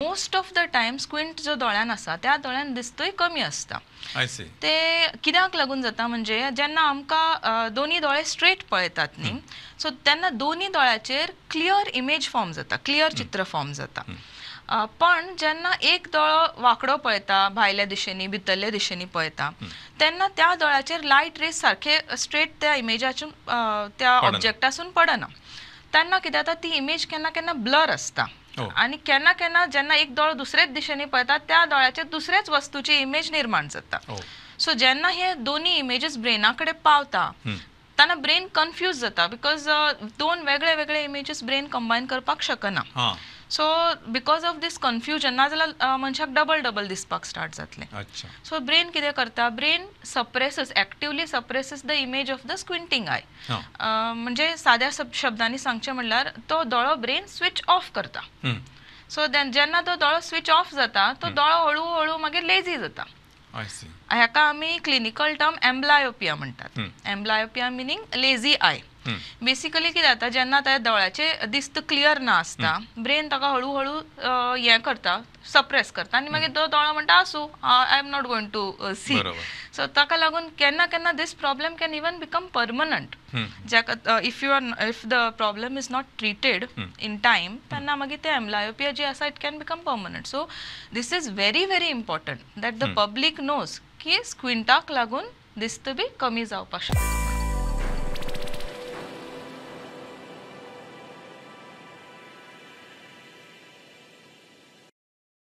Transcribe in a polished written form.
Most of the time squint जो दोळ्यान आसा त्या दोळ्यान दिस्तूय कमी आसता. I see. ते कित्याक लागून जाता म्हणजे जेन्ना आमकां दोनी दोळे स्ट्रेट पळयतात न्ही, सो तेन्ना दोनी दोळ्याचेर क्लियर इमेज फॉर्म जाता, क्लियर चित्र फॉर्म जाता. पण जेन्ना एक दोळो वांकडो पळयता, भायल्या दिशेनी भितरल्या दिशेनी पळयता, तेन्ना त्या दोळ्याचेर लायट रेज सारखे स्ट्रेट त्या इमेजाचून त्या ऑब्जेक्टासून पडना. तेन्ना कितें जाता, ती इमेज केन्ना केन्ना ब्लर आसता आनी केन्ना केन्ना जेन्ना एक दोळो दुसरेच दिशेनी पळयता त्या दोळ्याचेर दुसरेच वस्तूची इमेज निर्माण जाता. सो जेन्ना हे दोनी इमेजीस ब्रेना कडेन पावता तेन्ना ब्रेन कन्फ्यूज जाता, because दोन वेगळे वेगळे इमेजीस ब्रेन कंबायन करपाक शकना. So because of this confusion, नाजाल्यार मनशाक डबल डबल दिसपाक स्टार्ट जातलें. सो ब्रेन कितें करता, brain suppresses, actively suppresses the image of the squinting eye. म्हणजे साद्या शब्दांनी सांगचें म्हणल्यार तो दोळो ब्रेन स्विच ऑफ करता. सो then जेन्ना तो दोळो स्विच ऑफ जाता तो दोळो हळू हळू मागीर लेजी जाता. हाका आमी क्लिनिकल टर्म एम्ब्लायोपिया म्हणटात. Amblyopia meaning lazy eye. Basically कितें जाता, जेन्ना त्या दोळ्याचे दिस्त क्लियर ना आसता, ब्रेन ताका हळू हळू हें करता, सप्रेस करता आनी मागीर तो दोळो म्हणटा आसूं, I am not going to see. So ताका लागून केन्ना केन्ना this problem can even become permanent. जाका if you are if the problem is not treated in time, तेन्ना मागीर ते एम्ब्लायोपिया जी आसा it can become permanent. So this is very very important that the public knows की स्क्विंटाक लागून दिस्त बी कमी जावपाक शकता.